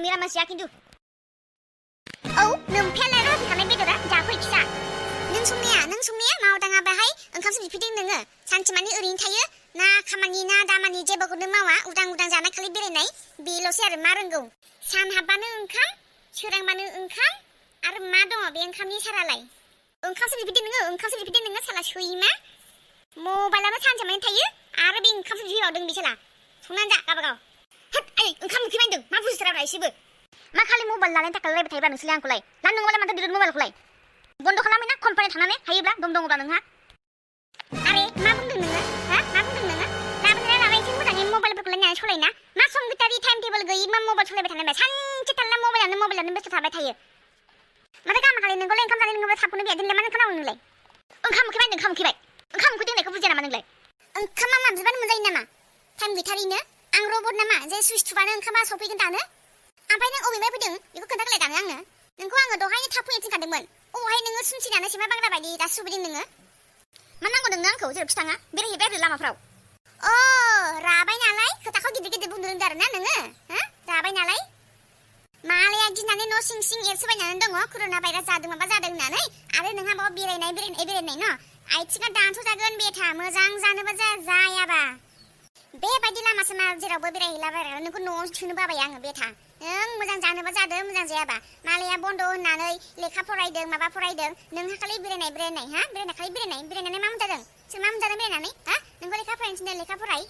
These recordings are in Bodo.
मिरामासिया खिन्थु औ नोमफेलाय रफिखानाय बेदरा जाफै फिसा नों संनाया मावदाङा बाहाय ओंखामसो बिफैदों नोङो सानसेमानि ओरैनो थायो ना खामानि ना दामानि जेबोखौनो मावा उदां जानाय खालि बेरायनाय बेल'सै आरो मा रोंगौ सान हाबबानो ओंखाम सोरांबानो ओंखाम आरो मा दङ बे ओंखामनि सारालाय ओंखामसो बिफैदों नोङो साला सैमा मबाइलानो सानसेमानि थायो आरो बे ओंखामसो बिफैबावदों बे साला संनानै जा गाबागाव होद आइ ओंखाम उखैबाय होनदों मा बुजिथारा एसेबो मा खालि मबाइल लानायनि थाखाय रायबाय थायोबा नोंसोरलाय आंखौलाय ना नोंलाय माथो दिरुन मबाइलखौलाय बन्द' खालामैना कम्पानियाव थांनानै हायोब्ला दङब्ला नोंहा आरे मा बुंदों नोङो लाबोनानै लाबाय एसे मोजाङै मबाइलफोरखौ लायनानै सलायना मा सम गैथारि टाइम टेबोल गैयि मा मबाइल सलायबाय थानाय सानसे थालला मबाइलानो बेस्थ' थाबाय थायो माथो गामाखालि नोंखौलाय ओंखाम जानाय नोंखौबो थाबखौनो बिया दिनलाय मा खोनावो नोंलाय ओंखाम उखैदों होननायखौ बुजिया नामा नोंलाय ओंखामा मा बिबानो मोनजायो नामा टाइम गैथारिनो आं रबट नामा जे सुइस थुबानो ओंखामा सफैगोन दानो ओमफ्राय नों अबेनिफ्राय फैदों बेखौ खोन्थाग्रोलाय दानो आंनो नोंखौ आङो दहायनो थाब फैनो थिनखादोंमोन अहाय नोङो सुमसिनानै सैमा बांग्रा बायदि दासो सफैदों नोङो मा नांगौ नोंनो आंखौ जेरावखि थाङा बेरायहैबाय आरो लामाफ्राव अ राबाय नालाय खोथाखौ गिदिर बुंनो रोंदों आरोना नोङो राबाय नालाय मालाया गिनानै न' सिं एरसोबायनानै दङ कर'ना भाइरास जादों माबा जादों होननानै आरो नोंहा बाव बेरायनाय न' आथिङा दानस'जागोन बेथा मोजां जानोबा जायाबा बेबायदि लामा सामा जेरावबो बेरायहैलाबायग्रा नोंखौ न'आव सोनो बाबाय आङो बेथा नों मोजां जानोबा जादों मोजां जायाबा मालाया बन्द' होननानै लेखा फरायदों माबा फरायदों नोंहा खालि बेरायनानै मा मोनजादों सोर मा मोनजादों बेरायनानै नोंखौ लेखा फरायनो थिनदों लेखा फराय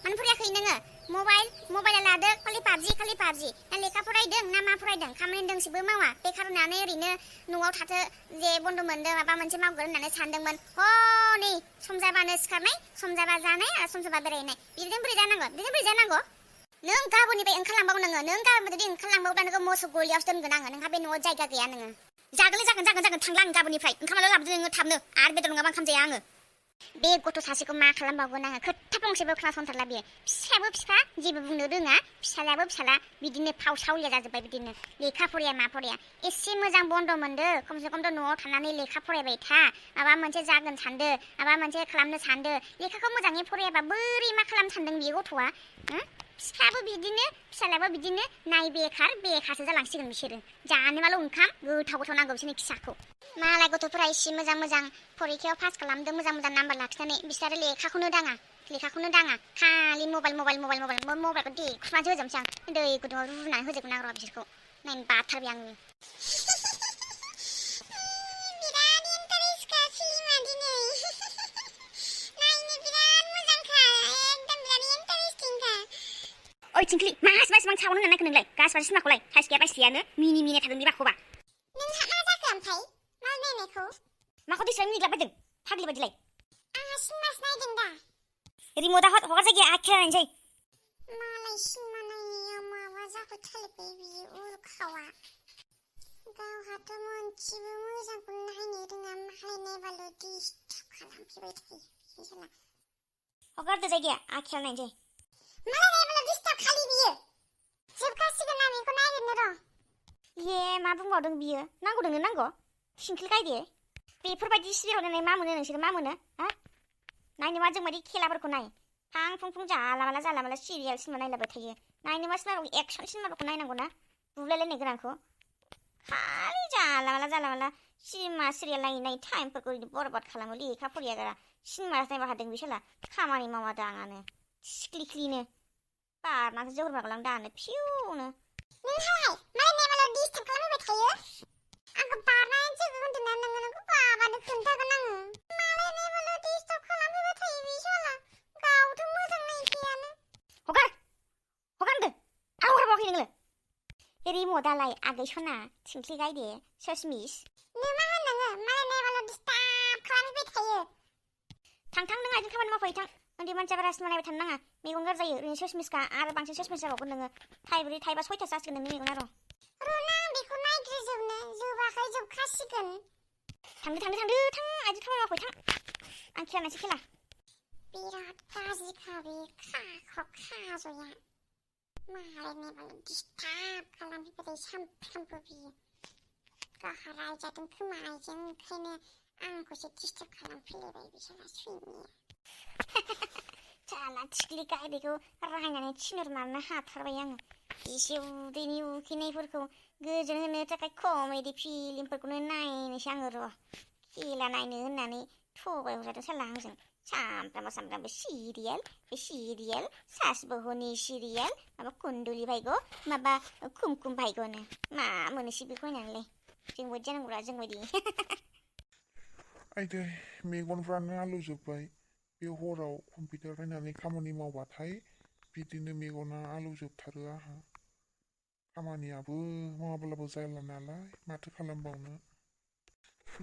मानो फरायाखै नोङो मबाइला लादो खालि पाबजि ना लेखा फरायदों ना मा फरायदों खामानि दोंसेबो मावा बेखार होननानै ओरैनो न'आव थाथो जे बन्द' मोनदों माबा मोनसे मावगोन होननानै सानदोंमोन हनै सम जाबानो सिखारनाय सम जाबा जानाय आरो सम जाबा बेरायनाय बिदिनो बोरै जानांगौ नों गाबोननिफ्राय ओंखारलांबावो नों गाबोन जुदि ओंखारलांबावोब्ला नोंखौ मोसौ गलियावसो दोनगोन आङो नोंहा बे न'आव जायगा गैया नोङो जागोन थांला आं गाबोननिफ्राय ओंखामाल' लाबोदो नोङो थाबनो आरो बेदर नङाबा ओंखाम जाया आङो बे गथ' सासेखौ मा खालामबावगोन आङो खोथा फंसेबो खोनासंथारला बियो फिसायाबो फिफा जेबो बुंनो रोङा फिसालायाबो फिसाला बिदिनो फाव सावलिया जाजोब्बाय बिदिनो लेखा फराया मा फराया एसे मोजां बन्द' मोनदो खमसे खमथ' न'आव थानानै लेखा फरायबाय था माबा मोनसे जागोन सानदो माबा मोनसे खालामनो सानदो लेखाखौ मोजाङै फरायाबा बोरै मा खालामनो सानदों बियो गथ'आ फिफाबो बिदिनो फिसालायाबो बिदिनो नाय बेखारसो जालांसिगोन बिसोरो जानोबाल' ओंखाम गोथाव नांगौ बिसोरनि फिसाखौ मालाय गथ'फोरा एसे मोजां फरिखायाव पास खालामदों मोजां नाम्बार लाखिनानै बिसोरो लेखाखौनो दाङा खालि मबाइलखौ देखुमासो होजोबनोसै आं दै गुदुङाव रुनानै होजोबगोन आं र' बिसोरखौ नायनो बाथारबाय आङो बिराद इन्टारेस्टखा फिल्मा दिनै नायनो बिराद मोजांखा एकदम बिराद इन्टारेस्टिंखा ओइ थिंख्लि मासेबां सावनो होननायखौ नोंलाय गासिबो सिमाखौलाय थाइस गैयानो मिनि थादों बे बाखौबा नोंहा मा जाखो ओमफ्राय मा नायनायखौ माखौ दिसलाय मिनिग्लाबायदों फाग्लि बायदिलाय आंहा सिनेमासो नायदों दा रिमटा हगार जायगाया आखिरा नायनोसै मालाय सिनेमा नायनायाव माबा जाफैथारबाय बियो उरखावा गावहाथ' मोनसेबो मोजांखौ नायनो रोङा मालाय नायबाल' डिस्टार्ब खालामफैबाय थायो हगारदो जायगाया आखिरा नायनोसै मालाय नायबाल' डिस्टार्ब खालि बियो जोबखासिगोन ना बेखौ नायगोन र' ये मा बुंबावदों बियो नांगौ सिंखिल गायदे बेफोरबायदि सिरियाल नायनाय मा मोनो नोंसोर मा मोनो नायनोबा जों बायदि खेलाफोरखौ नाय फां फुं जाला माला सिरियाल सिनेमा नायलाबाय थायो नायनोबा सिनेमा एक्सन सिनेमाफोरखौ नायनांगौ ना बुलायलायनाय गोनांखौ खालि जाला माला सिनेमा सिरियाल नायै टाइमफोरखौ बरबाद खालामो लेखा फराया गारा सिनेमा नायबा हादों बिसोरला खामानि मावा दाङानो सिख्लिख्लिनो बारनासो जौरमागलां दानो फिउनो नोंहालाय मालाय नायबाल' डिस्टार्ब खालामबाय थायो आंखौ बारनानै जोगो होनदोंना नोंखौ बाबानो खोन्थागोन आङो मालाय नायबाल' डिस्टार्ब खालामफैबाय थायो बे साला गावथ' मोजां नायखायानो हगारदो आं हगारबावाखै नोङो रिमटालाय आगै सना थिंख्लि गायदे ससमिस नों मा होननाङो मालाय नायबाल' डिस्टार्ब खालामफैबाय थायो थां नों आइजों खामानि मावफै थां उन्दै मानसिया बारा सिनेमा नायबाय थानो नाङा मेगन गाज्रि जायो ओरैनो ससमिसखा आरो बांसिन ससमिस जाबावगोन नोङो थाइब्रै थाइबा सयथा जासिगोन नोंनि मेगना र' बेखौ नायग्रोजोबनो जोबाखै जोबखासिगोन थांदो थां आइजों खामानि मावफै थां आं खेला नायसै खेला बिराद गाज्रिखा बे खाजया मालाय नायबाल' डिस्टार्ब खालामफैबाय थायो सानफ्रामबो बियो गावहा रायजादों खोमा आइजों ओंखायनो आंखौसो डिस्टार्ब खालामफैलायबाय बिसोरा सैमाया साला थिख्लि गायदेखौ रायनानै थिनहर मारनो हाथारबाय आङो एसे उदैनि उखैनायफोरखौ गोजोन होनो थाखाय कमेडि फिल्मफोरखौनो नायनोसै आङो र' खेला नायनो होननानै थगाय हरजादों साला आंजों सामफ्रामबो सिरियाल सास बहुनि सिरियाल माबा कुन्दुलि भाइग' माबा कुमकुम भाइग'नो मा मोनोसै बेखौ होनानैलाय जोंबायदि जानांगौरा जोंबायदि आयदै मेगनफ्रानो आलौजोब्बाय बे हराव कम्पिउटार नायनानै खामानि मावबाथाय बिदिनो मेगना आलौजोबथारो आंहा खामानियाबो मावाब्लाबो जाला नालाय माथो खालामबावनो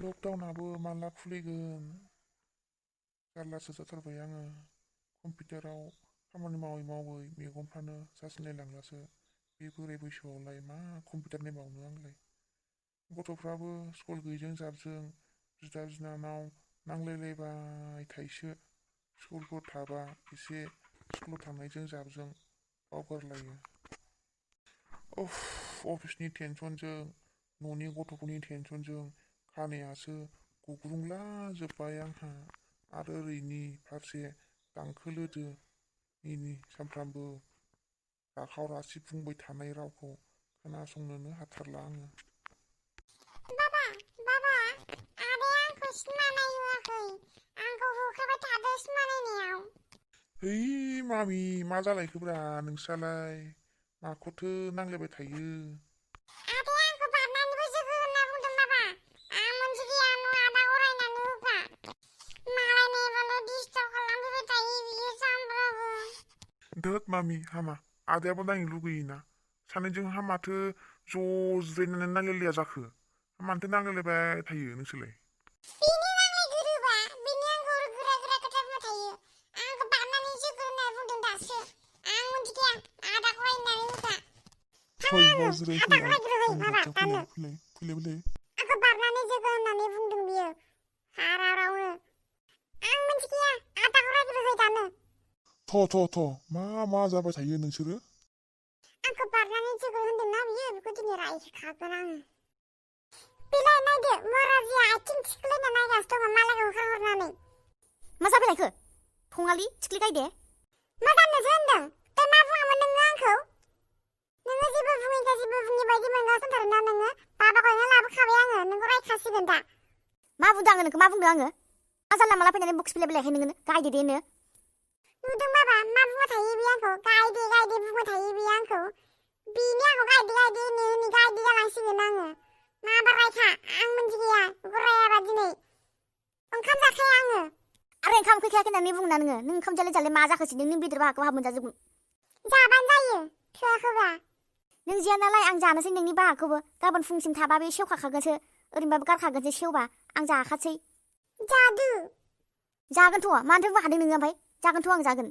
लकडाउनाबो माला खुलिगोन जारलासो जाथारबाय आङो कम्पिउटाराव खामानि मावै मेगनफ्रानो जासिनायलांलासो बे बोराय बैसोआवलाय मा कम्पिउटार नायबावनो आंलाय गथ'फ्राबो स्कुल गैयिजों जाबजों बिदा बिनानाव नांलायलायबाय थायोसो स्कुलफोर थाबा एसे स्कुलाव थांनायजों जाबजों बावगारलायो अफिसनि टेनसनजों न'नि गथ'फोरनि टेनसनजों खानायासो गुग्रुंलाजोब्बाय आंहा आरो ओरैनि फारसे दांखोलोदो सानफ्रामबो राखाव रासि बुंबाय थानाय रावखौ खोनासंनोनो हाथारला आङो बाबा आदाया आंखौ सिनेमा नायहोआखै आंखौ होखाबाय थादो सिनेमा नायनायाव है मामि मा जालायखोब्रा नोंस्रालाय माखौथो नांलायबाय थायो आदाया आंखौ बारनानैबो जोगो होनना बुंदों बाबा आं मोनथिगैया न' आदा अरायनानै होखा मालाय नायबाल' डिस्टार्ब खालामफैबाय थायो बियो सानफ्रामबो दोद मामि हामा आदायाबो नायनो लुगैयोना सानैजोंहा माथो ज' जिरायनानै नांलायलाया जाखो मानोथो नांलायलायबाय थायो नोंसोरलाय बेनो नांलाय गोरोबा बेनो आंखौ गोरा खोथा बुंबाय थायो आंखौ बारनानै जोगो होनना बुंदों दासो आं मोनथिगैया आदाखौ रायनानै होखा फै बाज्राय फै आंनि खाथियाव फैलाय आंखौ बारनानै जोगो होननानै बुंदों बियो हारावरावनो आं मोनथिगैया आदाखौ रायग्रोहै दानो थ' मा जाबाय थायो नोंसोरो आंखौ बारनानै जोगो होनदोंना बियो बेखौ दिनै रायखागोन आङो बिलाय नायदो महाराजिया आथिं थिखोलायना नायगासिनो दङ मालायखौ होखारहरनानै मा जाबायलायखो थङालि थिख्लिगाय दे मा जानोसो होनदों दा मा बुङामोन नोङो आंखौ नोङो जेबो बुङि बायदि मोनगासिनो दंथारोना नोङो बाबाखौनो लाबोखाबाय आङो नोंखौ रायखासिगोन दा मा बुंदों आङो नोंखौ मा बुंदों आङो मा जानला माला फैनानै बक्स बिलायखै नोङो गायदे देनो नुदों बाबा मा बुंबाय थायो बे आंखौ गायदे बुंबाय थायो बे आंखौ बिनि आंखौ गायदे होनै गायदे जालांसिगोन आङो माबा रायखा आं मोनथिगैया रायाबा दिनै ओंखाम जाखाया आङो आरो ओंखाम उखैखायाखै होननानै बुंना नोङो नों ओंखाम जालाय मा जाखोसै नों बेदर बाहागोखौ हाब मोनजाजोबगोन जाबानो जायो थोआखैबा नों जिया नालाय आं जानोसै नोंनि बाहागखौबो गाबोन फुंसिम थाबा बे सेवखाखागोनसो ओरैनोबाबो गारखागोनसो सेवबा आं जाखासै जादो जागोनथ' मानोथो बाहादों नोङो ओमफ्राय जागोनथ' आं जागोन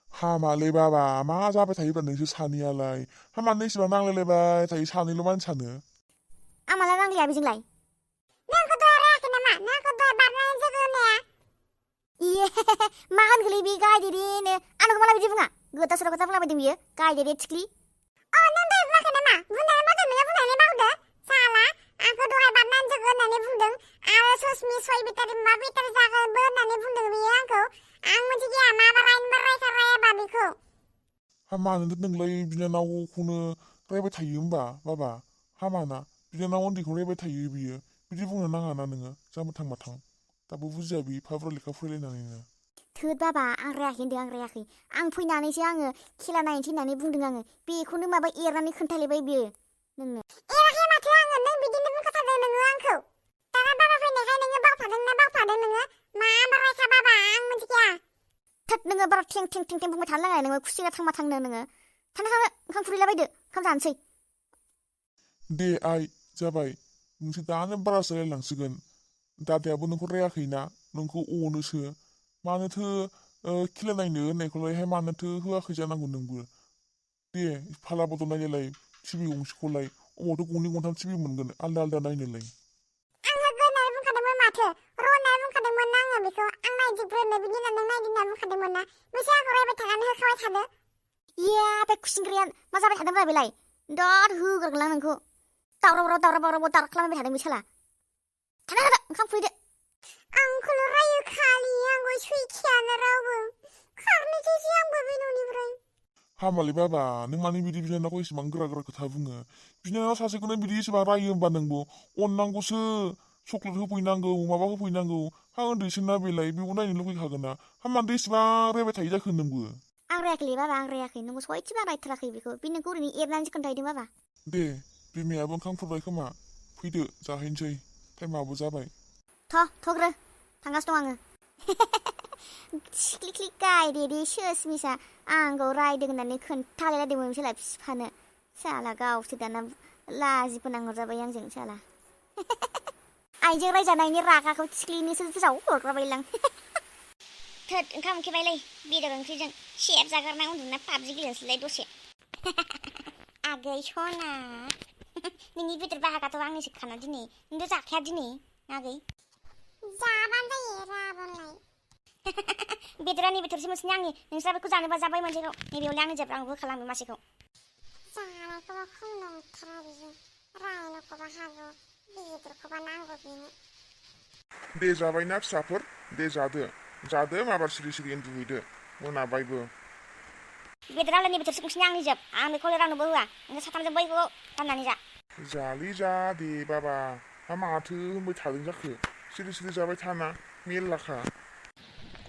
हामालै बाबा मा जाबाय थायोब्रा नोंसोर सानैयालाय मानो इसेबां नांलायलायबाय थायो सानैल' मानसियानो आं माला नांलाया बेजोंलाय नोंखौ दहाय रायाखै नामा नोंखौ दहाय बारनानै जोगो होननाया इये मा होनखोलै बे गायदेरेनो आंखौ माला बिदि बुङा गोदा सोरा खोथा बुंलाबायदों बियो गायदेरे थिख्लि नों दहाय बुङाखै नामा बुंनानै बावदो नोङो बुंनानै बावदो साला आंखौ दहाय बारनानै जोगो होननानै बुंदों आरो ससमि सय बेटारि मा बेटारि जागोनबो होननानै बुंदों बियो आंखौ आं मोनथिगैया माबा रायाबा बेखौ मानोथो नोंलाय बिनानावखौनो रायबाय थायो होमबा बाबा हामाना बिनानाव उन्दैखौ रायबाय थायो बियो बिदि बुंनो नाङाना नोङो जामोथां माथां दाबो बुजिया बि एफाब्रा लेखा फरायलायनानैनो थोद बाबा आं रायाखै होनदों आं फैनानैसो आङो खेला नायनोसै होननानै बुंदों आङो बेखौनो माबा एरनानै खोन्थालायबाय बियो नोंनो एराखै माथो आङो नों बिदिनो बुंखाथारदों नोङो आंखौ दाना बाबा फैनायखाय नोङो बावफादों नोङो मा रायखा बाबा आं मिथिया थोद नोङो बारा थें बुंबाय थानो नाङा नोङो खुसिया थांनो नोङो थानो ओंखाम खुरैलाबायदो ओंखाम जानोसै दे आइ जाबाय नोंसोर दानो बारासो रायलांसिगोन दादायाबो नोंखौ रायाखैना नोंखौ अनोसो मानोथो खेला नायनो होननायखौलाय मानोथो होआखै जानांगौ नोंबो दे फाला बदल नायलायलाय टिभि गंसेखौलाय अबावथो गंनै गंथाम टिभि मोनगोन आलदा नायनोलाय आं होगोन होननानै बुंखादोंमोन माथो र' होननानै बुंखादोंमोन ना आङो बेखौ आं नायजोबग्रोनो बिनि उनाव नों नायदो होनना बुंखादोंमोन ना नोंसोर आंखौ रायबाय थानानै होखाबाय थादो इया बे खुसिंग्राया मा जाबाय थादोंब्रा बेलाय दद होग्रागोन आं नोंखौ दावराव खालामबाय थादों बे साला थानो ओंखाम खुरैदो आंखौल' रायो खालि आंखौ सैखियानो रावबो खारनोसैसो आंबो बे न'निफ्राय हामालै बाबा नों मानो बिदि बिनानावखौ एसेबां गोरा गोरा खोथा बुङो बिनानाव सासेखौनो बिदि एसेबां रायो होमबा नोंबो अननांगौसो चक्लेट होफैनांगौ माबा होफैनांगौ हा उन्दैसोना बेलाय बेखौ नायनो लुगैखागोन ना हा मानोथो एसेबां रायबाय थायो जाखो नोंबो आं रायाखैलै बाबा आं रायाखै नोंखौ सयथिबा रायथाराखै बेखौ बे नोंखौ ओरैनो एरनानैसो खोन्थाहैदों बाबा दे बिमायाबो ओंखाम खुरबाय खोमा फैदो जाहैनोसै टाइमाबो जाबाय थग्रो थांगासिनो दं आङो सिख्लिख्लिकाय रेडि सोसमिसा आंखौ रायदों होननानै खोन्थालायलायदोंमोन साला बिफानो साला गावसो दाना लाजिफोनांहर जाबाय आंजों साला आइजों रायजानायनि रागाखौ थिख्लिनिसो जावहरग्राबायलां थोद ओंखाम उखैबायलै बेदर ओंख्रिजों सेब जागारना उन्दुना पाबजि गेलेनोसैलाय दसे आगै सना नोंनि बेदर बाहागाथ' आंनिसो खाना दिनै नोंथ' जाखाया दिनै आगै जाबानो जायो राबालाय बेदरा नैबे थोरसि मोनसेनि आंनि नोंस्रा बेखौ जानोबा जाबाय मोनसेखौ नैबेयावलाय आंनि जेब्ला आं होखालांबाय मासेखौ जानायखौबा खम नंथारा बियो रायनोखौबा हागौ बेदरखौबा नांगौ बेनो दे जाबायना फिसाफोर दे जादो माबार सिरि सिरि उन्दुहैदो मोनाबायबो बेदरालाय नैबे थोरसि गंसेनि आंनि जोब आं बेखौलाय रावनोबो होआ नोंसोर साथामजों बैखौ राननानै जा जालै जा दे बाबा हा माथो होनबाय थादों जाखो सिरि सिरि जाबाय थाना मेरलाखा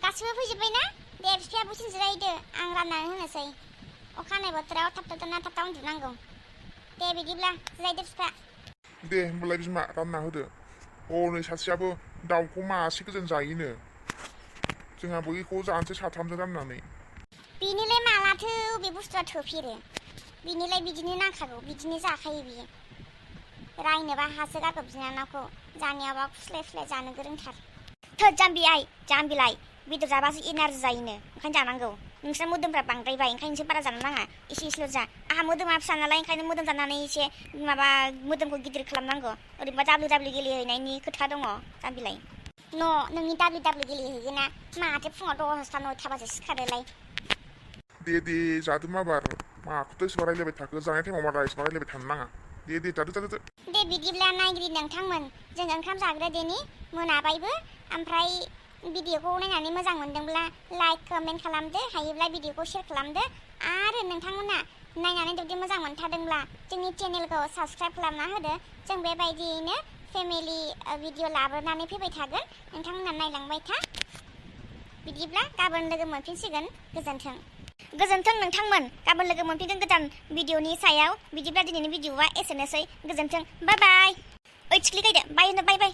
गासिबो फैजोब्बाय ना दे बिफाया बुसिन जिरायदो आं राननानै होनोसै अखानायै बोथोराव थाब थाब उन्दुनांगौ दे बिदिब्ला जिरायदो बिफा दे होमबालाय बिमा रानना होदो नै सासेयाबो दाउखौ मासे गोजोन जायोनो जोंहा बैखौ जानोसै साथामजों राननानै बिनिलाय मालाथो बे बुस्थुआ थोफेरो बिनिलाय बिदिनो नांखागौ बिदिनो जाखायो बियो रायनोबा हासो गारगौ बिनानावखौ जानायावबा फुस्लाय फुस्लाय जानो गोरोंथार थोद जाम्बि आइ जाम्बिलाय बेदर जाबासो एनार्जि जायोनो ओंखायनो जानांगौ नोंस्रा मोदोमफ्रा बांद्रायबाय ओंखायनो बारा जानो नाङा एसे एसेल' जा आंहा मोदोमा फिसा नालाय ओंखायनो मोदोम जानानै एसे माबा मोदोमखौ गिदिर खालामनांगौ ओरैनोबा WW गेलेहैनायनि खोथा दङ जाम्बिलाय नोंनि WW गेलेहैगोन ना माथो फुङाव 10ता 9ताबासो सिखारोलाय दे जादो माबार माखौथो एसेबां रायलायबाय थाखो जानाय टाइमाव मारा एसेबां रायलायबाय थानो नाङा दे जादो दे बिदिब्ला नायगिरि नोंथांमोन जों ओंखाम जाग्रोदिनि मोनाबायबो ओमफ्राय भिडिअखौ नायनानै मोजां मोनदोंब्ला लाइक कमेन्ट खालामदो हायोब्ला भिडिअखौ शेयार खालामदो आरो नोंथांमोना नायनानै जुदि मोजां मोनथारदोंब्ला जोंनि चेनेलखौ साबस्क्राइब खालामना होदो जों बेबायदियैनो फेमिलि भिडिअ लाबोनानै फैबाय थागोन नोंथांमोना नायलांबाय था बिदिब्ला गाबोन लोगो मोनफिनसिगोन गोजोन्थों नोंथांमोन गाबोन लोगो मोनफिनगोन गोदान भिडिअनि सायाव बिदिब्ला दिनैनि भिडिअआ एसेनोसै गोजोन्थों बाय बाय ओइ थिख्लि गायदो बाय होनो बाय